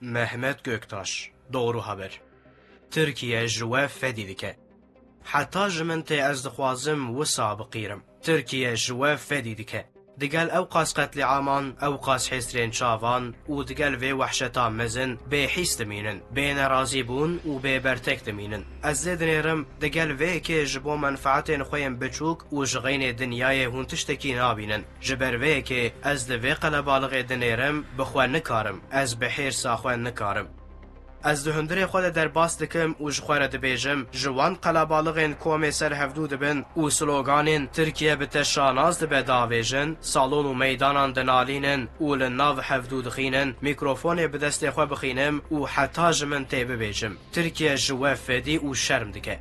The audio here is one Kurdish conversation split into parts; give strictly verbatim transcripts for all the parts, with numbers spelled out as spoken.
Mehmet Göktaş, Doğru Haber. Tirkiye ji we fedî dike. Heta ji min tê ez dixwazim wisa biqîrim. Tirkiye ji we fedî dike. Digel ew qas qetlîaman, ew qas hêsrên çavan û digel vê wehşeta mezin bêhîs dimînin, bê nerazîbûn û bê bertek dimînin. Ez lê dinêrim, digel vê yekê ji bo menfaetên xwe yên biçûk û ji xeynê dinyayê hûn tiştekî nabînin. Ji ber vê yekê ez di vê qelebalixê dinêrim, bi xwe nikarim, ez bi hêrsa xwe nikarim. Ez di hundirê xwe de derbas dikim û ji xwe re dibêjim, ji wan qelebalixên komê ser hevdû dibin û sloganên "Tirkiye bi te şanaz dibe" davêjin, salon û meydanan dinalînin û li nav hevdû dixînin, mîkrofonê bi destê xwe bixînim û heta ji min tê bibêjim, Tirkiye ji we fedî û şerm dike.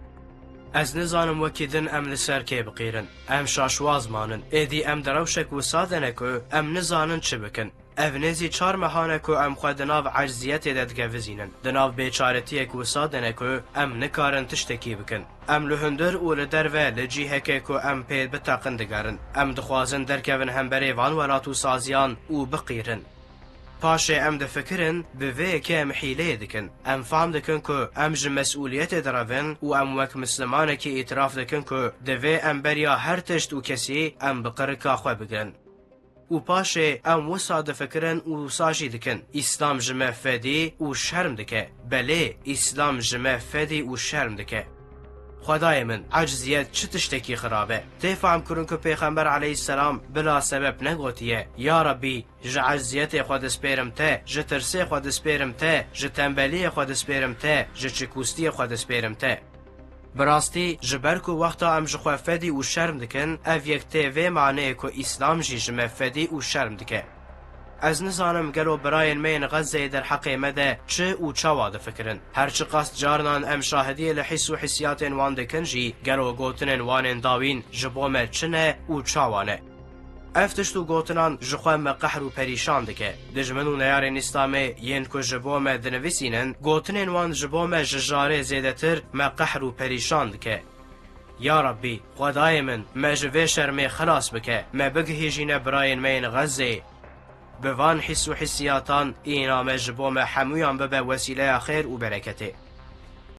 Ez nizanim wekî din em li ser kê biqîrin. Em şaşwaz manin. Êdî em di rewşek wisa de ne ku em nizanin çi bikin. Ev nêzî çar mehan e ku em xwe di nav ecziyetê de digevizînin. Di nav bêçaretiyek wisa de ne ku em nikarin tiştekî bikin. Em li hundir û li derve li cihekê ku em pê biteqin digerin. Em dixwazin derkevin hemberê van welat û saziyan û biqîrin. Paşê em difikirin, bi vê yekê em hîleyê dikin. Em fam dikin ku em ji mesûliyetê direvin û em wek mislimanekî îtiraf dikin ku divê em beriya her tişt û kesî em bi qirika xwe bigirin. Û paşê em wisa difikirin û wisa jî dikin, Îslam ji me fedî û şerm dike. Belê, Îslam ji me fedî û şerm dike. Xwedayê min, ecziyet çi tiştekî xirab e. Tê fehmkirin ku Pêxember aleyhisselam bila sebeb negotiye, Ya Rabbî, ji ecziyetê xwe dispêrim te, ji tirsê xwe dispêrim te, ji tembeliyê xwe dispêrim te, ji çikûstiyê xwe dispêrim te. Bi rastî, ji ber ku wexta em ji xwe fedî û şerm dikin, ev yek tê vê maneyê ku Îslam jî ji me fedî û şerm dike. Ez nizanim gelo birayên me yên Xezzeyê derheqê me de çi û çawa difikirin. Her çiqas carinan em şahidiyê li hîs û hîsiyatên wan dikin jî, gelo gotinên wan ên dawîn ji bo me çi ne û çawa ne? Ev tişt û gotinan ji xwe me qehr û perîşan dike. Dijmin û neyarên Îslamê yên ku ji bo me dinivîsînin, gotinên wan ji bo me ji jarê zêdetir me qehr û perîşan dike. Ya Rabbî, Xwedayê min, me ji vê şermê xilas bike, me bigihîjîne birayên me yên Xezzeyê. Bi van hîs û hîsiyatan, îna me ji bo me hemûyan bibe wesîleya xêr û bereketê.